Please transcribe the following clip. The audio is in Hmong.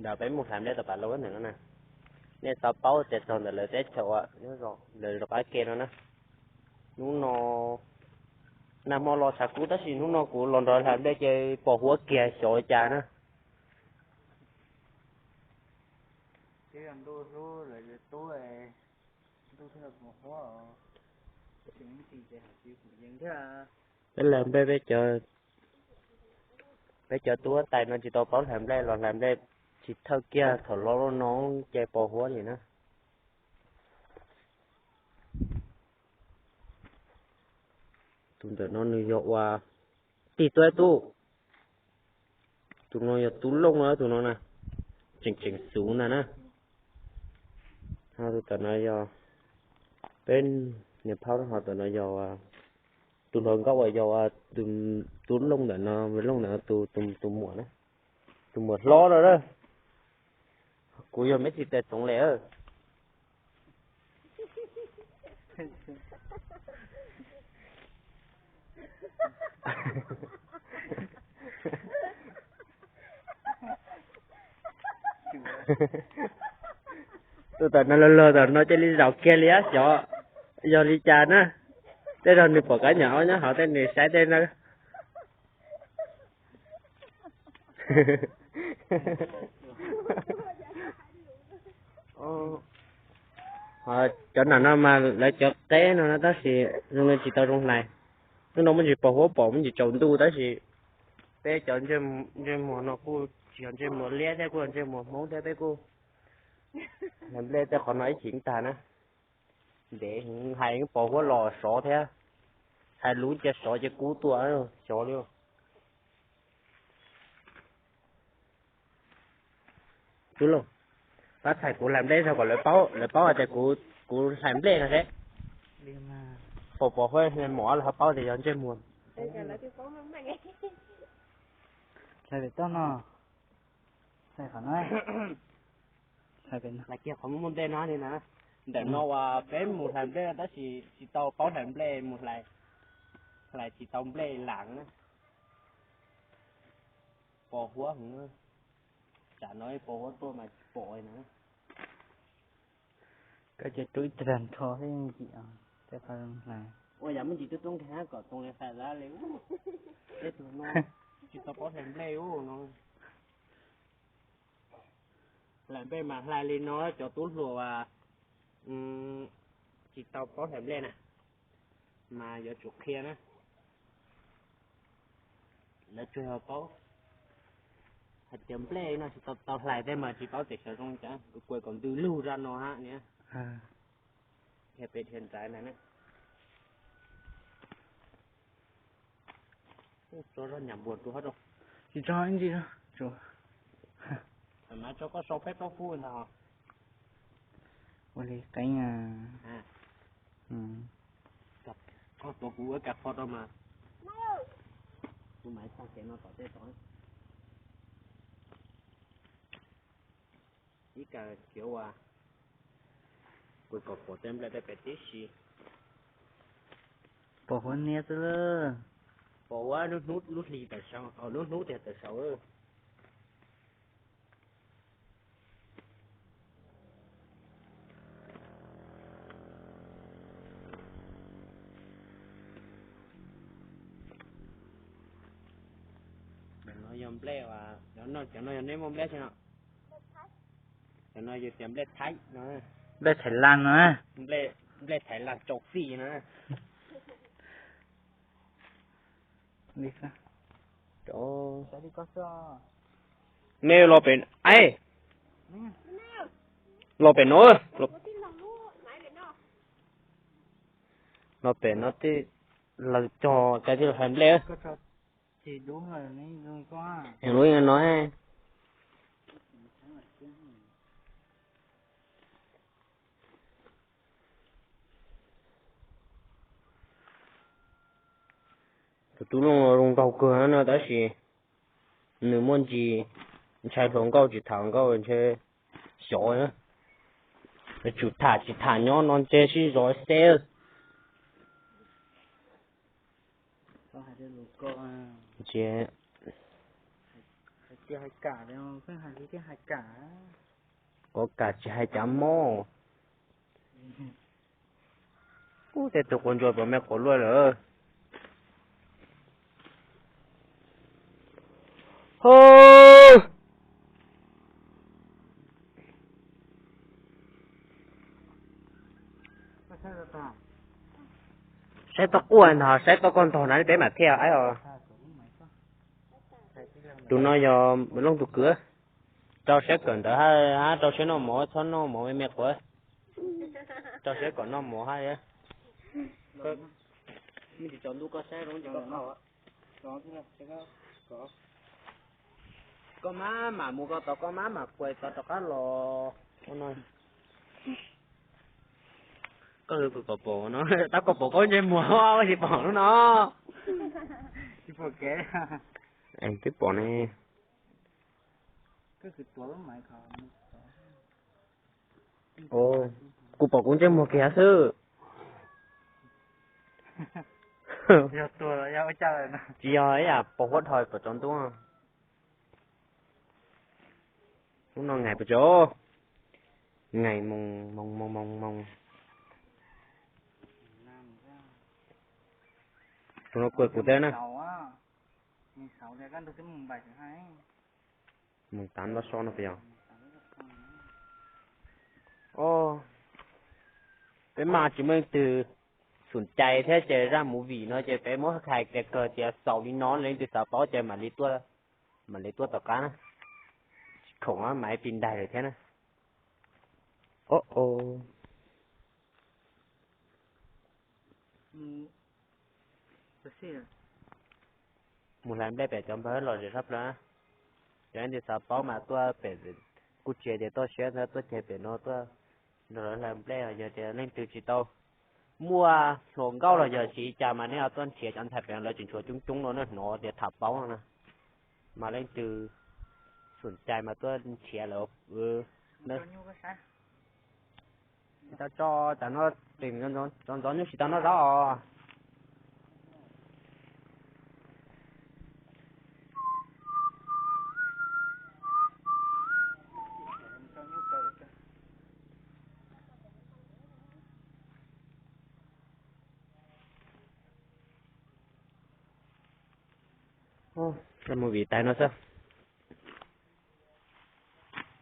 Ntawm peb mus hlais nplej tom Pas Lug ntawm no na, nej tau paub tias txog ntawm lawv teb chaws uas nyob zoo lawv zov qab ke no na. Hnub no nag hmo los tshav kub tab sis hnub no kuv los nrog hlais nplej ces pos huab kiag xyov li cas na. Peb hlais nplej, peb cov tub huab tais no tsis tau paub hlais nplej los hlais nplej tsis thawj kiag thaum los no ces pos huab li na. Tus ntawm no nws yog ua tig tuab tub. Tus no yog tub looj na, tus no na, tseem tseem xuv ntag na. Ho tus tom no yog peb niam phauj, ho tom no yog tus hluas nkauj uas yog tub looj ntawm no, looj ntawm no tus, tus muam na, tus muam hlob lawm na. Kuv yog meb tsis tes tsoov le. Tus tom no los, los tom no cia li zaum kiag li xyov yog li cas na. Tej zaum nws pom kab nyam ob nyob hauv tej nws saib tej na. Cov nam no mas lawv cov qeb no na tab sis zoo li tsis tau zoo hlais. Hnub no muaj ntsis pos huab pom muaj ntsis tsaus ntuj tab sis peb cov ntsej muag no kuj tsis yog ntsej muag liab thiab, kuj yog ntsej muag Hmoob thiab, peb kuj hlais nplej tej qhov no ib chim tag na. Ntev heev, hais pos huab los sov thiab, hais lus cia sov ces kub tuaj xyov li. Tub Looj, pab txhais kuv hlais nplej zog kom lawv paub, lawv paub hais tias kuv, kuv hlais nplej no seb. Pos, pos huab mom los ho paub tias yog ntsej muag. Hlais pem toj no, hlais qhov no, hlais kiag qhov muaj muaj nplej no li na. Ntawm no uas peb mus hlais nplej tab sis tsis tau paub hlais nplej, mus hlais, hlais tsis tau nplej lam na. Pos huab heev, tsam no pos huab tuaj mas tsis pom li na. Koj cia rub ib tag nrho xwb, ua yam muaj ntsis tub roob nkeeg kom too li hais dab li. Tej tug no tsis tau paub hlais nplej ub no. Hlais nplej mas hlais li no, cov tub hluas tsis tau paub hlais nplej na, mas yuav tsum qhia na. Lawv tsuas yog paub hais tias nplej no tsis tau, tau hlais tej mas tsis paub tias xyov zoo cas, kuv kuas kom ntws lug zaj no hab niam. Dhia pem dhia nrad ntag na. Tso zog nyam npuas rau hab rau. Tsis tso ib ntsis, tso koj sau peb plaub fub ntag. Ua li qeeb. Koj tuav kuv ua kas qho rau mas. Kuv mam txog kev no tom tej tod. Ib kas khiav ua, kuv kom pom tej nplej tej pem tib si. Pom huab niab xwb lawm. Pom huab lub hnub lub hli tawm saud, lub hnub tiag tawm saud. Cov no yog nplej, cov no yog neb muaj nplej tsi no? Cov no yog tias nplej Thaib no. Nplej Thaib Las no. Nplej Thaib Las tsaus txij no. Mej los pem, los pem no, los pem no tej laws cog cov tij laug hlais nplej. Lub no, tus tub Looj zoo nraug kawg no tab sis nws muaj ntsis ntshai hluas nkauj tsis tham nkauj ntshe xyov. Yuav tsum tham tsis tham nyob no ntshe sib zov xeb. Ntshe Tsis hais kam, pheej hais li thiaj hais kam. Quav kam tsis hais cas mob. Ub, tej tus quav ntsuas puas me quav luaj lawm. Ho, saib tau quaj ntag, saib tau koj ntog na peb mam thiaj aib os. Tus no yog Looj tus kwv. Rau siab kawm ntawv hab rau siab noj mov, txhob noj mov me me quav. Rau siab kom noj mov hab. Koj mab mam mus ko tod, koj mab mam kuas tod rov qab los ua no. Koj tus kom pom no, tab koj pom koj ntsej muag ua tsis pom lub no. Twb pom ne. Kuv pom kuv ntsej muag kiag xwb. Tsis yog ib yam pos huab dhau pom tsaus ntuj. Lub no ngaim pes tsawg, ngaim moos moos moos moos. Tus no kuj kuv teb na. Mus tav npab so no pes yog. Peb mas tsis muaj leej twg xum cai thiab ces zaj movie no ces peb muab hais tias kawg tias xaus li no, leej twg xav paub ces mam li tuaj, mam li tuaj tom qab na. Tsis khoom mas ib pis ntaig lawm thiab na. Mus hlais nplej pem cov npawg lom zem sab plaws. Yog leej twg xav paub mas tuaj pem, kuj tsis hais tias tuaj siab ntxawg tuaj ceg pem no tuaj nrog lawv hlais nplej. Yog tias leej twg tsis tau muaj hluas nkauj los yog tsis cas mas nej ho tuaj nrhiav cov ntxhais pem no, lawv tseem tshuav coob coob no, nej hnov tias tham paub no na. Mas leej twg xum cai mas tuaj nrhiav lawv. Tsis tau tso, tam no tseem ntxov ntxov nyuj tsis tau noj zaub os. Mus vim tais no xwb.